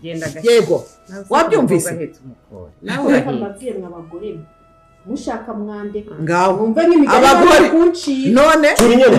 Genda gake. Yego, wabyumvise? Ahetse umukore nawe urahetse. Mbabwire mwa bagore mwe, mushaka mwandeka. Ngaho. Mwumve nk'imigani Abagore. bari kuncira. None Turi nyana.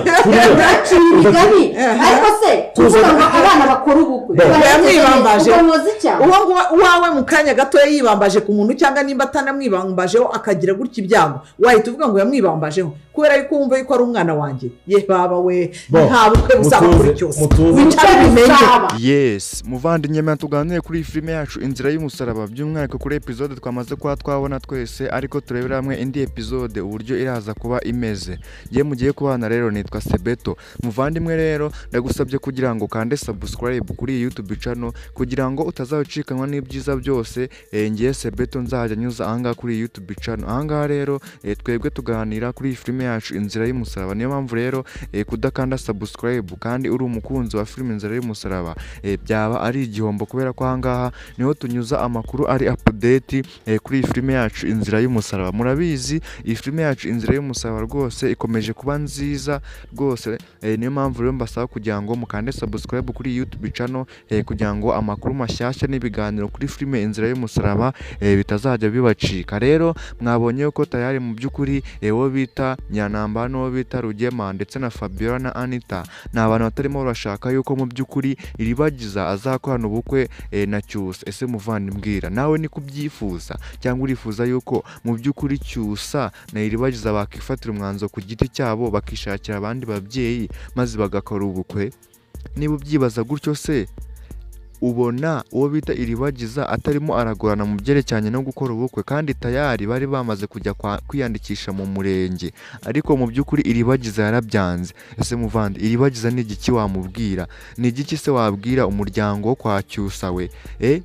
Baciye imigani, ariko se kuvuga ngo abana bakora ubukwe Yamwibambaje. ubwo nkoze icyaha? Uwo nguwo uwawe mu kanya gatoya yibambaje ku muntu, cyangwa nimba atanamwibambajeho akagira gutya ibyago, wahita uvuga ngo yamwibambajeho kubera yuko wumva yuko ari umwana wanjye? Ye baba we, Bo, nta bukwe buzaba mutuze, kuri cyose. mutuze. Wicare ubimenye. Bizaba. Yes, muvandimwe, tuganire kuri iyi filime yacu Inzira y'Umusaraba, by'umwihariko kuri episode twamaze kuba twabona twese, ariko turebera hamwe indi episode uburyo iraza kuba imeze. Ngiye mugiye kubana rero nitwa Sebeto. Muvandimwe rero, ndagusabye kugira ngo ukande subscribe kuri iyi YouTube channel kugira ngo utazacikanwa n'ibyiza byose ngiye Sebeto nzajya nyuza ahangaha kuri iyi YouTube channel. Ahangaha rero twebwe tuganira kuri iyi filime yacu Inzira y'Umusaraba. Niyo mpamvu rero kudakanda subscribe kandi uri umukunzi wa filime Inzira y'Umusaraba byaba ari igihombo, kubera ko ahangaha niho tunyuza amakuru ari update kuri iyi filime yacu Inzira y'Umusaraba. Murabizi, iyi filime yacu Inzira y'Umusaraba rwose ikomeje kuba nziza rwose. Niyo mpamvu rero mbasaba kugira ngo mukande subscribe kuri iyi YouTube channel kugira ngo amakuru mashyashya n'ibiganiro kuri filime Inzira y'Umusaraba bitazajya bibacika. Rero mwabonye ko tayari mu by'ukuri uwo bita Nyanamba n'uwo bita Rugema ndetse na Fabiola na Anita ni abantu batarimo barashaka yuko mu by'ukuri Iribagiza azakorana ubukwe na Cyusa. Ese muvandimwe, nawe ni kubyifuza cyangwa urifuza yuko mu by'ukuri Cyusa na Iribagiza bakifatira umwanzuro ku giti cyabo, bakishakira abandi babyeyi maze bagakora ubukwe? Niba ubyibaza gutyo se, ubona uwo bita Iribagiza atarimo aragorana mu byerekeranye no gukora ubukwe, kandi tayari bari bamaze kujya kwiyandikisha mu murenge, ariko mu by'ukuri Iribagiza yarabyanze? Ese muvandi, Iribagiza ni igiki wamubwira? Ni igiki se wabwira umuryango wo kwa Cyusa we?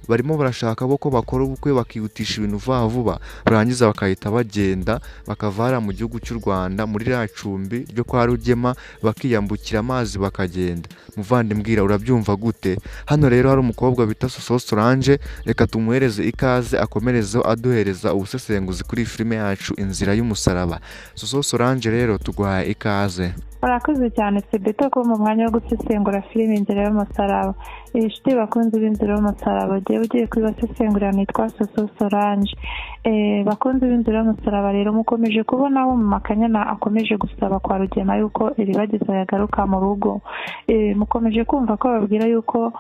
Barimo barashaka bo ko bakora ubukwe, bakihutisha ibintu vuba vuba, barangiza bakahita bagenda, bakava hariya mu gihugu cy'u Rwanda muri ririya cumbi ryo kwa Rugema, bakiyambukira amazi bakagenda. Muvandi, urabyumva gute? Hano rero hari umukobwa bita Soso Solange, reka tumuhereze ikaze akomerezeho aduhereza ubusesenguzi kuri iyi filime yacu Inzira y'Umusaraba. Soso Solange rero, tuguhaye ikaze. Murakoze cyane Sebeto ko mu mwanya wo gusesengura filime Inzira y'Umusaraba. Inshuti bakunzi b'Inzira y'Umusaraba, ugiye kubasesengurira nitwa Soso Solange. Bakunzi b'Inzira y'Umusaraba rero, mukomeje kubona aho Mama Kanyana akomeje gusaba kwa Rugema yuko Iribagiza yagaruka mu rugo. Mukomeje kumva ko babwira yuko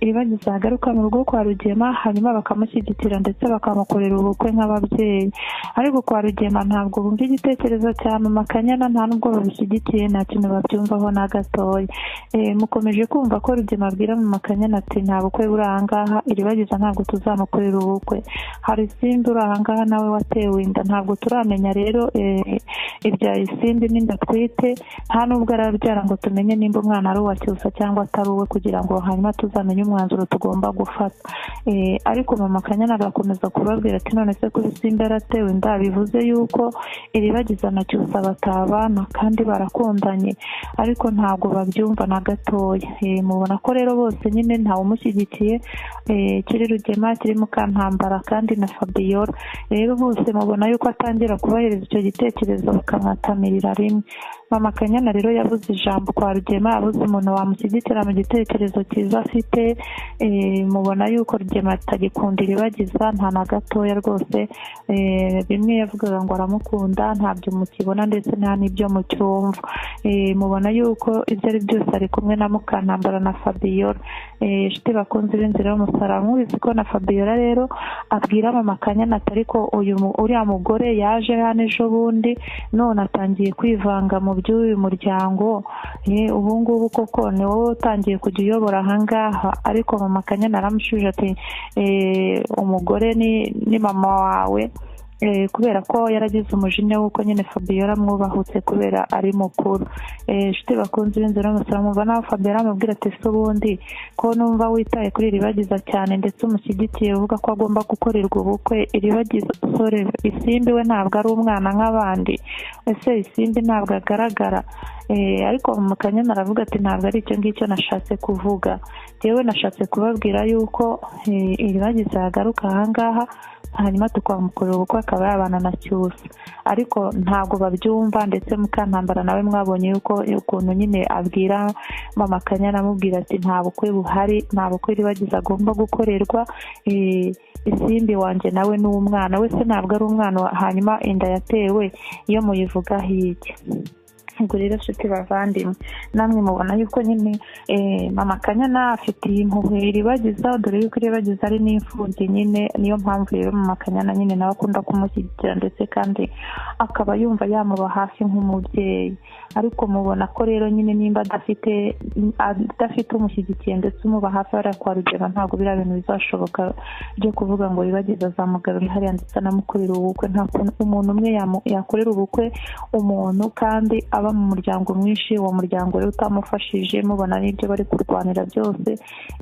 Iribagiza yagaruka mu rugo kwa Rugema, hanyuma bakamushyigikira ndetse bakamukorera ubukwe nk'ababyeyi. Ariko kwa Rugema ntabwo bumva igitekerezo cya Mama Kanyana, nta nubwo babishyigikiye, nta kintu babyumvaho na gatoya. Mukomeje kumva ko Rugema abwira Mama Kanyana ati: "Nta bukwe buri ahangaha, Iribagiza ntabwo tuzamukorera ubukwe. Hari Isimbi uri ahangaha nawe watewe inda." Ntabwo turamenya rero ibya Isimbi n'inda atwite, nta nubwo arabyara ngo tumenye nimba umwana ari uwa Cyusa cyangwa atari uwe, kugira ngo hanyuma tuzamenye umwanzuro tugomba gufata. Ariko Mama Kanyana agakomeza kubabwira ati: "None se kuba Isimbi yaratewe inda bivuze yuko Iribagiza na Cyusa batabana kandi barakundanye?" Ariko ntabwo babyumva na gatoya. Mubona ko rero bose nyine ntawe umushyigikiye, kiri Rugema, kiri Mukantambara kandi na Fabiola. Rero bose mubona yuko atangira kubahereza icyo gitekerezo bakamwatamirira rimwe. Mama Kanyana rero yabuze ijambo kwa Rugema, yabuze umuntu wamushyigikira mu gitekerezo cyiza afite. Mubona yuko Rugema atagikunda Iribagiza nta na gatoya rwose. Bimwe yavugaga ngo aramukunda ntabyo mukibona, ndetse nta n'ibyo mucyumva. Mubona yuko ibyo ari byose ari kumwe na Mukantambara na Fabiola. Inshuti bakunzi b'Inzira y'Umusaraba, mubizi ko na Fabiola rero abwira Mama Kanyana ati: "Ariko uyu uriya mugore yaje hano ejo bundi, none atangiye kwivanga mu by'uyu muryango. Ubu ngubu koko ni wowe utangiye kujya uyobora ahangaha?" Ariko Mama Kanyana aramushubije ati: "Umugore ni mama wawe." Kubera ko yaragize umujinya w'uko nyine Fabiola amwubahutse kubera ari mukuru. Inshuti bakunzi b'Inzira y'Umusaraba, mwumva nawe Fabiola amubwira ati: "Se ubundi ko numva witaye kuri Iribagiza cyane, ndetse umushyigikiye, uvuga ko agomba gukorerwa ubukwe, Iribagiza, sore, Isimbi we ntabwo ari umwana nk'abandi? Ese Isimbi ntabwo agaragara?" Ariko mu Kanyana aravuga ati: "Ntabwo ari icyo ngicyo nashatse kuvuga. Yewe, nashatse kubabwira yuko Iribagiza yagaruka ahangaha." hanyuma tukamukorera ubukwe akaba yabana na Cyusa. Ariko ntabwo babyumva, ndetse Mukantambara nawe mwabonye yuko ukuntu nyine abwira mama Kanyana amubwira ati nta bukwe buhari, nta bukwe Iribagiza agomba gukorerwa, Isimbi wanjye nawe ni umwana wese, ntabwo ari umwana, hanyuma inda yatewe iyo muyivuga hirya. Ubwo rero nshuti bavandimwe, namwe mubona yuko nyine mama Kanyana afitiye impuhwe Iribagiza, dore yuko Iribagiza ari n'imfubyi nyine, niyo mpamvu rero mama Kanyana nyine nawe akunda kumushyigikira, ndetse kandi akaba yumva yamuba hafi nk'umubyeyi. Ariko mubona ko rero nyine nimba adafite umushyigikiye ndetse umuba hafi hariya kwa Rugema, ntabwo biriya bintu bizashoboka byo kuvuga ngo Iribagiza azamugarura hariya ndetse anamukorera ubukwe. Nta kuntu umuntu umwe yakorera ubukwe umuntu kandi aba mu muryango mwinshi, uwo muryango rero utamufashije, mubona n'ibyo bari kurwanira byose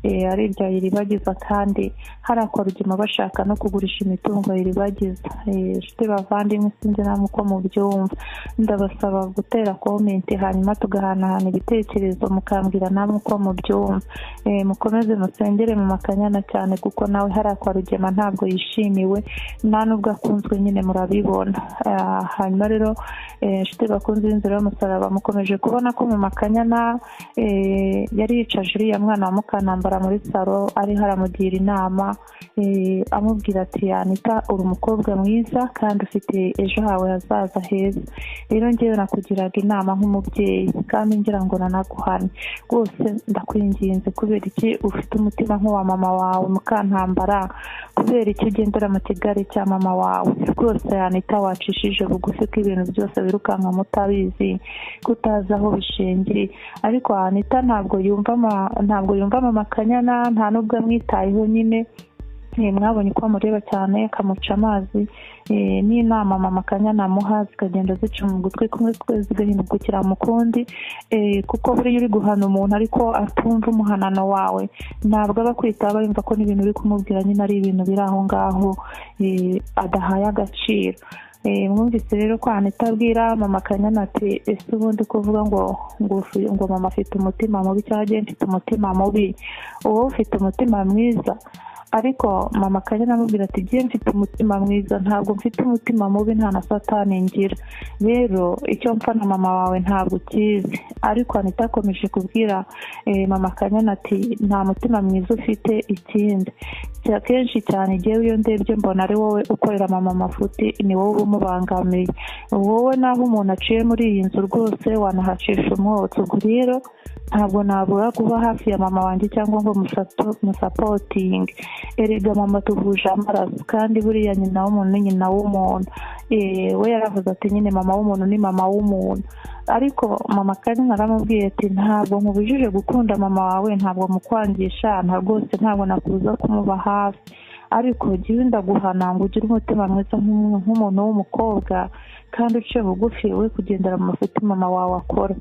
ari ibya Iribagiza, kandi hariya kwa Rugema bashaka no kugurisha imitungo ya Iribagiza. Inshuti bavandimwe, sinzi namwe uko mubyumva, ndabasaba gutera comment hanyuma tugahanahana ibitekerezo, mukambwira namwe uko mubyumva. Mukomeze musengere mu Makanyana cyane, kuko nawe hariya kwa Rugema ntabwo yishimiwe, nta nubwo akunzwe nyine murabibona. Hanyuma rero inshuti bakunze inzira y'umusaraba, mukomeje kubona ko mu Makanyana yari yicaje uriya mwana wa Mukantambara muri saro, ariho aramugira inama, amubwira ati Anita uri umukobwa mwiza kandi ufite ejo hawe hazaza heza, rero ngewe nakugiraga inama nk'umubyeyi kandi ngira ngo nanaguhane rwose, ndakwinginze, kubera iki ufite umutima nk'uwa mama wawe Mukantambara, kubera iki ugendera mu kigari cya mama wawe? Rwose Anita wacishije bugufi ko ibintu byose wirukanka mutabizi, kutazi aho bishingiye. Ariko Anita ntabwo yumva mama Kanyana, nta nubwo amwitayeho nyine. Mwabonye ko amureba cyane akamuca amazi, n'inama mama Kanyana amuha zikagenda zica mu gutwi kumwe zigahindukira mu kundi, kuko buriya uri guhana umuntu ariko atumva umuhanano wawe, ntabwo aba akwitaho, aba yumva ko n'ibintu uri kumubwira nyine ari ibintu biri aho ngaho adahaye agaciro. Mwumvise rero ko Anita abwira mama Kanyana ati ese ubundi kuvuga ngo ngo mama afite umutima mubi cyangwa njye mfite umutima mubi, wowe ufite umutima mwiza. Ariko mama Kanyana amubwira ati njye mfite umutima mwiza, ntabwo mfite umutima mubi, nta na satani ngira, rero icyo mpfa na mama wawe ntabwo ukizi. Ariko Anita akomeje kubwira mama Kanyana ati nta mutima mwiza ufite. Ikindi kenshi cyane igihe iyo ndebye mbona ari wowe ukorera mama amafuti, ni wowe umubangamiye, wowe naho umuntu aciye muri iyi nzu rwose wanahacisha umwotsi. Ubwo rero ntabwo nabura kuba hafi ya mama wanjye cyangwa ngo musapotinge, erega mama duhuje amaraso, kandi buriya nyina w'umuntu ni nyina w'umuntu. We yaravuze ati nyine mama w'umuntu ni mama w'umuntu. Ariko mama Kanyana aramubwiye ati ntabwo nkubujije gukunda mama wawe, ntabwo mukwangisha, nta rwose ntabwo nakuza kumuba hafi, ariko jyewe ndaguhana ngo ugire umutima mwiza nk'umuntu w'umukobwa kandi uciye bugufi, we kugendera mu mafuti mama wawe akora.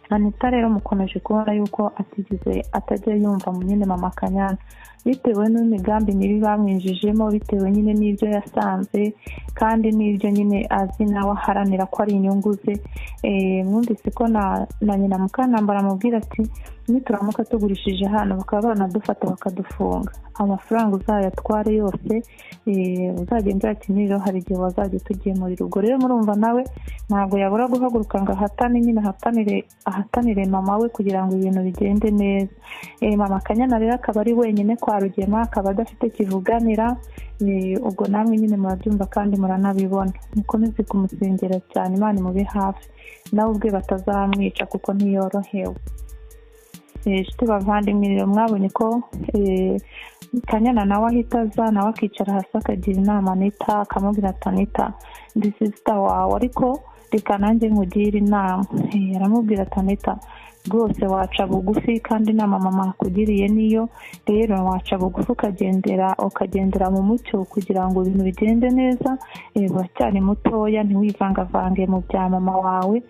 Anita rero mukomeje kubona yuko atigeze atajya yumva nyine mama Kanyana, bitewe n'imigambi mibi bamwinjijemo, bitewe nyine n'ibyo yasanze kandi n'ibyo nyine azi nawe aharanira ko ari inyungu ze. Mwumvise ko na nyina Mukantambara amubwira ati nituramuka tugurishije hano bakaba banadufata bakadufunga, amafaranga uzayatware yose, uzagenda uyakiniriro, hari igihe wazajya utugemurira. Ubwo rero murumva nawe ntabwo yabura guhaguruka ngo ahatane nyine, ahatanire mama we kugira ngo ibintu bigende neza. Mama Kanyana rero akaba ari wenyine kwa Rugema, akaba adafite kivuganira. Ubwo namwe nyine murabyumva kandi muranabibona, mukomeze kumusengera cyane, Imana imube hafi, nawe ubwe batazamwica kuko ntiyorohewe. Inshuti bavandimwe rero mwabonye ko Kanyana nawe ahita aza, nawe akicara hasi akagira inama Anita, akamubwira ati Anita ndi sisita wawe, ariko reka nanjye nkugire inama. Aramubwira ati Anita rwose waca bugufi, kandi inama mama akugiriye niyo, rero waca bugufi ukagendera mu mucyo kugira ngo ibintu bigende neza. Uracyari mutoya, ntiwivangavange mu bya mama wawe.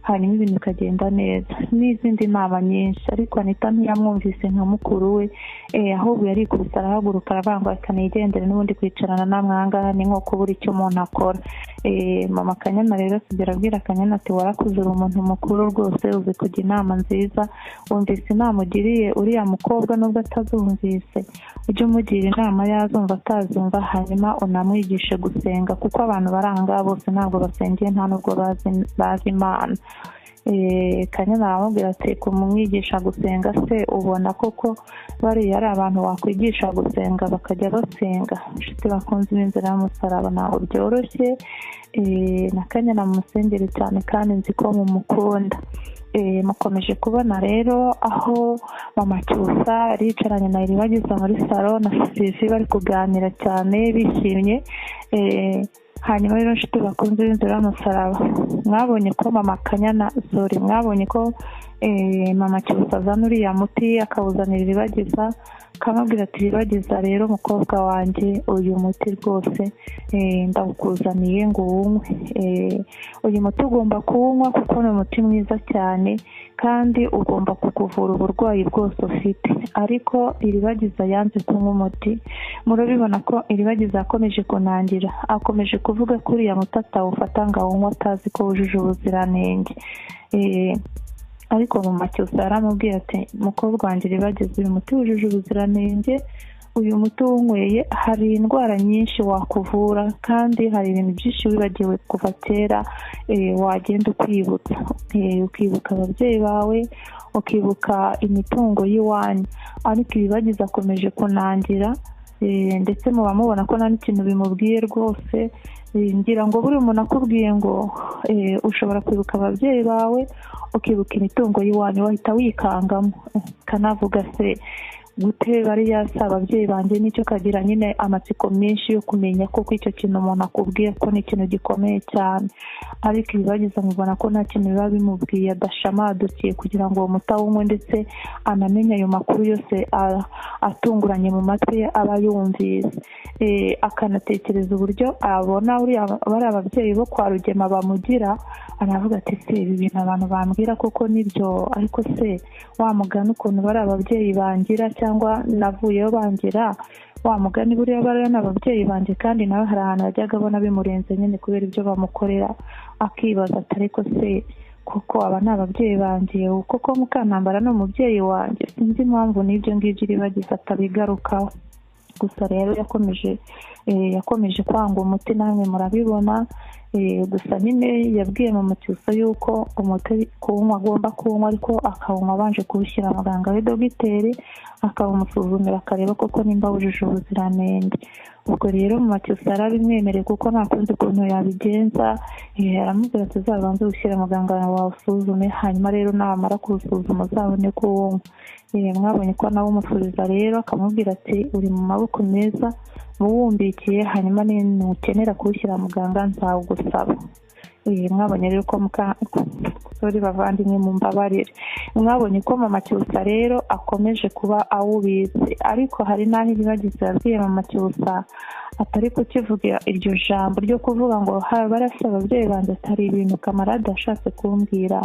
hanyuma ibintu bikagenda neza n'izindi nama nyinshi. Ariko Anita ntiyamwumvise nka mukuru we, ahubwo yarikubise arahaguruka aravuga ngo reka nigendere, n'ubundi kwicarana namwe aha ngaha ni nko kubura icyo umuntu akora. Mama Kanyana rero asigara abwira Kanyana ati warakuze uri umuntu mukuru rwose, uzi kujya inama nziza, wumvise inama ugiriye uriya mukobwa nubwo atazumvise, ujye umugira inama yazumva atazumva, hanyuma unamwigishe gusenga, kuko abantu bari aha ngaha bose ntabwo basengeye, nta nubwo bazi Imana. Kanyana aramubwira ati kumwigisha gusenga se ubona koko bariya ari abantu wakwigisha gusenga bakajya basenga? Inshuti bakunze b'inzira y'umusaraba ntabwo byoroshye. Na Kanyana mumusengere cyane kandi nzi ko mumukunda. Mukomeje kubona rero aho mama Cyusa yicaranye na Iribagiza muri salo na Sylvie bari kuganira cyane bishimye. Hanyuma rero inshuti bakunze b'inzira y'umusaraba, mwabonye ko mama Kanyana sorry, mwabonye ko mama Cyusa azana uriya muti akawuzanira Iribagiza, akamubwira ati Iribagiza rero mukobwa wanjye, uyu muti rwose ndawukuzaniye ngo uwunywe. Uyu muti ugomba kuwunywa kuko ni umuti mwiza cyane kandi ugomba kukuvura uburwayi bwose ufite. Ariko Iribagiza yanze kunywa umuti. Murabibona ko Iribagiza akomeje kunangira, akomeje kuvuga ko uriya muti atawufata ngo awunywe atazi ko wujuje ubuziranenge. Ariko mama Cyusa yaramubwiye ati mukobwa wanjye Iribagiza, uyu muti wujuje ubuziranenge, uyu muti uwunyweye hari indwara nyinshi wakuvura, kandi hari ibintu byinshi wibagiwe kuva kera, wagenda ukwibutsa, ukibuka ababyeyi bawe, ukibuka imitungo y'iwanyu. Ariko Iribagiza akomeje kunangira, ndetse muba mubona ko nta n'ikintu bimubwiye rwose. Ngira ngo buri umuntu akubwiye ngo ushobora kwibuka ababyeyi bawe, ukibuka imitungo y'iwanyu, wahita wikangamo kanavuga se gute bariya si ababyeyi banjye, nicyo kagira nyine amatsiko menshi yo kumenya koko icyo kintu umuntu akubwiye ko ni ikintu gikomeye cyane. Ariko Iribagiza mubona ko nta kintu biba bimubwiye, adashamadukiye kugira ngo uwo muti awunywe, ndetse anamenye ayo makuru yose atunguranye mu matwi ye aba yumvise. Akanatekereza uburyo abona bariya ababyeyi bo kwa Rugema bamugira, aravuga ati se ibi bintu abantu bambwira koko nibyo, ariko se wa mugani ukuntu bari ababyeyi bangira cyangwa navuyeyo bangira, wa mugani buriya bariya ni ababyeyi banjye, kandi nawe hari ahantu yajyaga abona bimurenze nyine kubera ibyo bamukorera, akibaza ati ariko se koko aba ni ababyeyi banjye, koko Mukantambara ni umubyeyi wanjye? Sinzi impamvu n'ibyo ngibyo Iribagiza atabigarukaho. Gusa rero yakomeje kwanga umuti, namwe murabibona. Gusa nyine yabwiye mama Cyusa yuko umuti kuwunywa agomba kuwunywa, ariko akawunywa abanje kuwushyira muganga we dogiteri, akawumusuzumira akareba koko nimba wujuje ubuziranenge. Ubwo rero mama Cyusa yarabimwemereye kuko nta kundi kuntu yabigenza, aramubwira ati uzabanze ushyire muganga wawe usuzume, hanyuma rero namara kuwusuzuma uzabone kuwunywa. Mwabonye ko nawe umusubiza rero akamubwira ati uri mu maboko meza, muwumbikiye, hanyuma nukenera kuwushyira muganga nzawugusaba. Mwabonye rero ko sorry bavandimwe mumbabarire, mwabonye ko mama Cyusa rero akomeje kuba awubitse. Ariko hari n'aho Iribagiza yabwiye mama Cyusa atari kukivuga iryo jambo ryo kuvuga ngo barasa ababyeyi banjye atari ibintu kamarade ashatse kumbwira,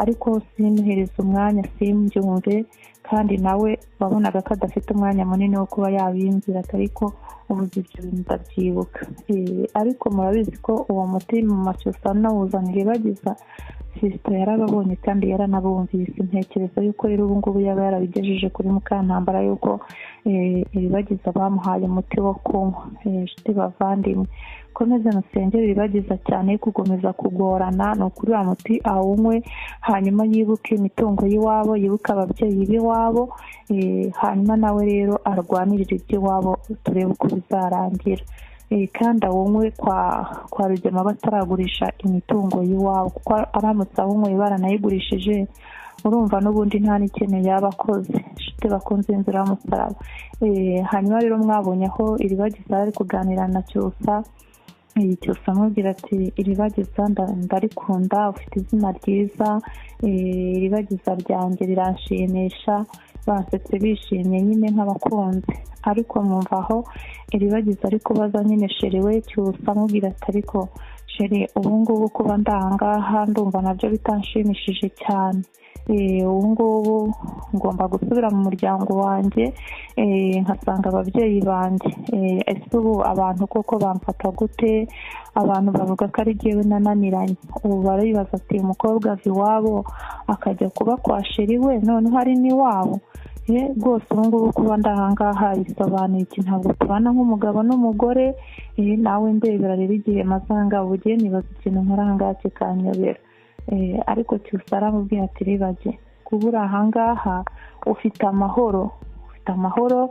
ariko simuhereza umwanya simbyumve, kandi nawe wabonaga ko adafite umwanya munini wo kuba yabimbwira, ariko ubuze ibyo bintu ndabyibuka. Ariko murabizi ko uwo muti mama Cyusa anawuzanira Iribagiza, Fiston yarababonye kandi yaranabumvise. Ntekereza yuko rero ubu ngubu yaba yarabigejeje kuri Mukantambara yuko Iribagiza bamuhaye umuti wo kunywa. Inshuti bavandimwe, komeze musengere Iribagiza cyane kugomeza kugorana, ni ukuri wa muti awunywe, hanyuma yibuke imitungo y'iwabo, yibuke ababyeyi b'iwabo, hanyuma nawe rero arwanirire iby'iwabo, turebe uko bizarangira. Kandi awunywe kwa Rugema bataragurisha imitungo y'iwabo, kuko aramutse awunyweye baranayigurishije, urumva n'ubundi nta n'ikintu yaba akoze. Inshuti bakunze inzira y'umusaraba. Hanyuma rero mwabonye aho Iribagiza ari kuganira na Cyusa, Cyusa amubwira ati Iribagiza ndarikunda, ufite izina ryiza, Iribagiza ryanjye riranshimisha, basetse bishimye nyine nk'abakunzi. Ariko mwumva aho Iribagiza ari kubaza nyine sheri we Cyusa amubwira ati ariko Chéri ubu ngubu kuba ndangaha ndumva nabyo bitanshimishije cyane. Ubu ngubu ngomba gusubira mu muryango wanjye, nkasanga ababyeyi banjye. Ese ubu abantu koko bamfata gute? Abantu bavuga ko ari jyewe nananiranye. Ubu baribaza ati umukobwa ava iwabo akajya kuba kwa chéri we, noneho ari n'iwabo. Rwose ubu ngubu kuba ndahangaha bisobanuye iki? Ntabwo tubana nk'umugabo n'umugore. Nawe ndebera rero igihe maze ahangaha ubugiye nibaza ikintu nkora ahangaha kikanyobera. Ariko Cyusa aramubwira ati ribage kuba uri ahangaha ufite amahoro, ufite amahoro,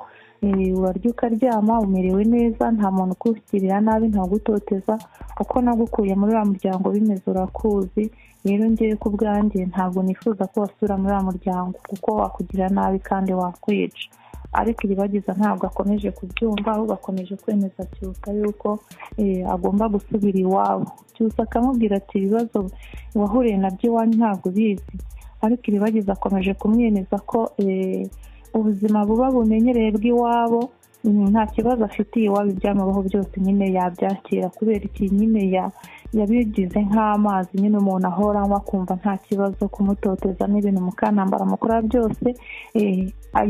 urarya ukaryama, umerewe neza, nta muntu ukugirira nabi, ntagutoteza, uko nagukuye muri uriya muryango bimeze urakuzi. Rero ngewe ku bwanjye ntabwo nifuza ko wasubira muri uriya muryango kuko wakugirira nabi kandi wakwica. Ariko Iribagiza ntabwo akomeje kubyumva, ahubwo akomeje kwemeza Cyusa yuko agomba gusubira iwabo. Cyusa akamubwira ati ibibazo wahuriye nabyo iwanyu ntabwo ubizi. Ariko Iribagiza akomeje kumwemeza ko ubuzima buba bumenyereye bw'iwabo, nta kibazo afitiye iwabo, ibyamubaho byose nyine yabyakira, kubera iki nyine yabigize nk'amazi nyine umuntu ahora anywa akumva nta kibazo, kumutoteza n'ibintu Mukantambara mukora byose,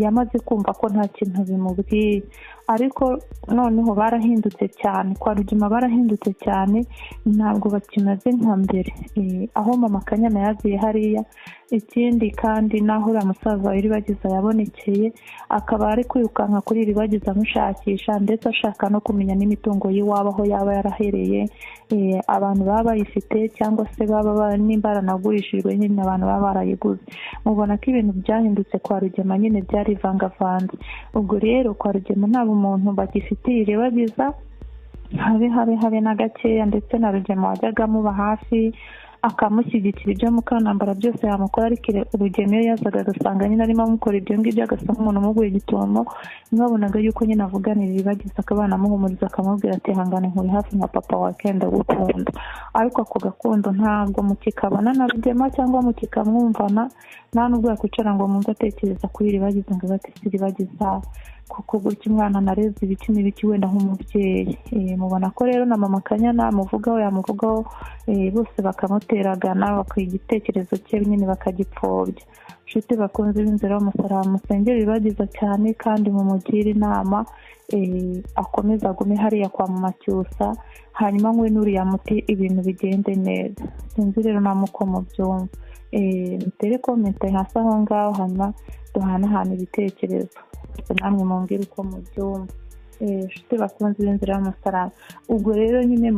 yamaze kumva ko nta kintu bimubwiye. Ariko noneho barahindutse cyane, kwa Rugema barahindutse cyane, ntabwo bakimaze nka mbere. Aho mama Kanyana yaziye hariya, ikindi kandi naho uriya musaza wa Iribagiza yabonekeye, akaba ari kwirukanka kuri Iribagiza amushakisha, ndetse ashaka no kumenya n'imitungo y'iwabo aho yaba yarahereye, abantu baba bayifite cyangwa se baba nimba baranagurishijwe nyine abantu baba barayiguze. Mubona ko ibintu byahindutse kwa Rugema nyine byarivangavanze. Ubwo rero kwa Rugema nta umuntu bagifitiye Iribagiza habe na gakeya, ndetse na Rugema wajyaga amuba hafi akamushyigikira ibyo Mukantambara byose yamukora, ariko Rugema iyo yazaga agasanga nyine arimo amukora ibyo ngibyo, agasa nk'umuntu umuguye igitumo, mwabonaga yuko nyine avuganira Iribagiza akaba yanamuhumuriza akamubwira ati hangane nkuri hafi nka papa wawe kandi ndagukunda. Ariko ako gakundo ntabwo mukikabona na Rugema cyangwa mukikamwumvana, nta nubwo yakwicara ngo mwumve atekereza kuri Iribagiza ngo ati si Iribagiza kuko gutya umwana nareze ibiki n'ibiki wenda nk'umubyeyi. Mubona ko rero na mama Kanyana amuvugaho yamuvugaho, bose bakamuteragana, bakwiye igitekerezo cye nyine bakagipfobya. Nshuti bakunze b'inzira y'umusaraba, musengere Iribagiza cyane kandi mumugire inama, akomeze agume hariya kwa mama Cyusa, hanyuma nkwe n'uriya muti ibintu bigende neza. Sinzi rero namwe uko mubyumva. Mutere komenti hasi aho ngaho, hanyuma duhanahana ibitekerezo, namwe mumbwire uko mubyumva. Inshuti bakunze b'inzira y'umusaraba, ubwo rero nyine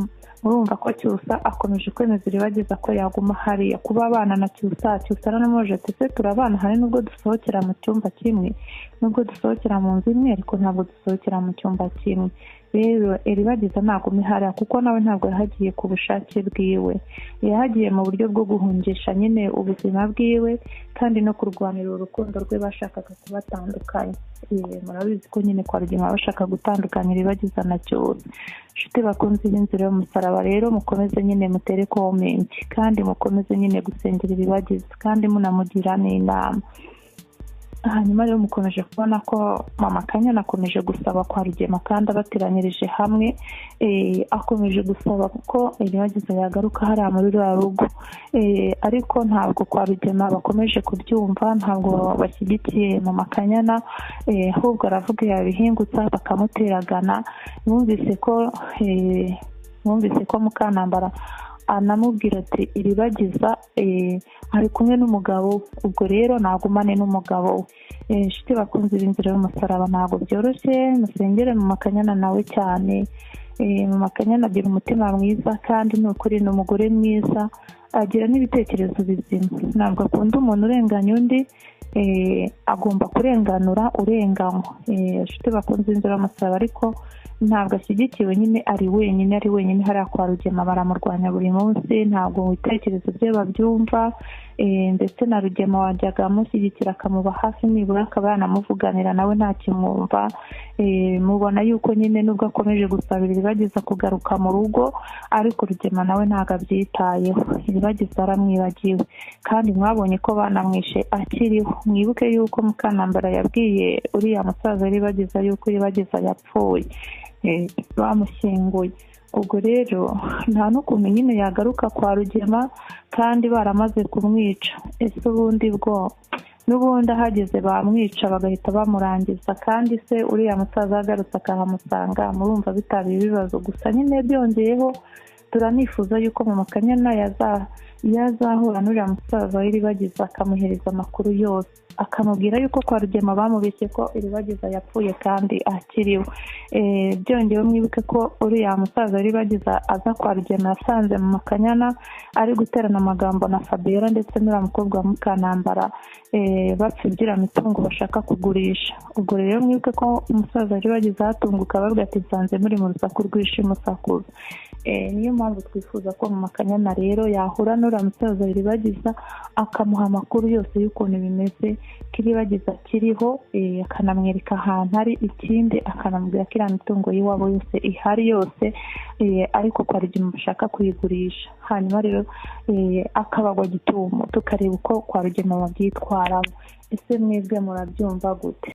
murumva ko Cyusa akomeje kwemeza Iribagiza ko yaguma hariya kuba abana na Cyusa. Cyusa aranamubajije ati ese turabana hari nubwo dusohokera mu cyumba kimwe, nubwo dusohokera mu nzu imwe, ariko ntabwo dusohokera mu cyumba kimwe. Rero Iribagiza ntagume hariya kuko nawe ntabwo yahagiye ku bushake bwiwe, yahagiye mu buryo bwo guhungisha nyine ubuzima bwiwe kandi no kurwanira urukundo rwe bashakaga kubatandukanya. Murabizi ko nyine kwa Rugema bashaka gutandukanya Iribagiza na Cyusa. Inshuti bakunze b'inzira y'umusaraba rero mukomeze nyine mutere komenti kandi mukomeze nyine gusengera Iribagiza kandi munamugira n'inama. Hanyuma rero mukomeje kubona ko mama Kanyana akomeje gusaba kwa Rugema kandi abateranyirije hamwe, akomeje gusaba ko Iribagiza yagaruka hariya muri ruriya rugo, ariko ntabwo kwa Rugema bakomeje kubyumva, ntabwo bashyigikiye mama Kanyana, ahubwo aravuga yabihingutsa bakamuteragana. Mwumvise ko Mukantambara anamubwira ati Iribagiza ari kumwe n'umugabo, ubwo rero nagumane n'umugabo we. Inshuti bakunze b'inzira y'umusaraba, ntabwo byoroshye, musengere mama Kanyana nawe cyane. Mama Kanyana agira umutima mwiza kandi ni ukuri ni umugore mwiza, agira n'ibitekerezo bizima, ntabwo akunda umuntu urenganya undi, agomba kurenganura urenganywa. Inshuti bakunze inzira y'umusaraba, ariko ntabwo ashyigikiwe nyine, ari wenyine hariya kwa Rugema baramurwanya buri munsi, ntabwo ibitekerezo bye babyumva, ndetse na Rugema wajyaga amushyigikira akamuba hafi nibura akaba yanamuvuganira nawe ntakimwumva. Mubona yuko nyine nubwo akomeje gusabira Iribagiza kugaruka mu rugo, ariko Rugema nawe ntabwo abyitayeho, Iribagiza aramwibagiwe kandi mwabonye ko banamwishe akiriho. Mwibuke yuko Mukantambara yabwiye uriya musaza Iribagiza yuko Iribagiza yapfuye, bamushyinguye. Ubwo rero nta n'ukuntu nyine yagaruka kwa Rugema kandi baramaze kumwica. Ese ubundi bwo n'ubundi ahageze bamwica bagahita bamurangiza, kandi se uriya musaza agarutse akahamusanga, murumva bitaba ibibazo. Gusa nyine byongeyeho turanifuza yuko Mama Kanyana yazahura n'uriya musaza w'Iribagiza akamuhereza amakuru yose, akamubwira yuko kwa Rugema bamubeshye ko Iribagiza yapfuye kandi akiriho. Byongeyeho mwibuke ko uriya musaza w'Iribagiza aza kwa Rugema yasanze Mama Kanyana ari guterana amagambo na Fabiola ndetse n'uriya mukobwa wa Mukanambara, bapfa iby'iriya bashaka kugurisha. Ubwo rero mwibuke ko umusaza w'Iribagiza ahatunguka ababwira ati nsanze muri mu rusaku rw'ishimusakuza. Niyo mpamvu twifuza ko Mama Kanyana rero yahura n'uriya musaza w'Iribagiza akamuha amakuru yose y'ukuntu bimeze, ko Iribagiza akiriho, akanamwereka ahantu ari, ikindi akanamubwira ko iriya mitungo y'iwabo yose ihari yose, ariko kwa Rugema bashaka kuyigurisha. Hanyuma rero akabagwa gitumo, tukareba uko kwa Rugema babyitwaramo. Ese mwebwe murabyumva gute?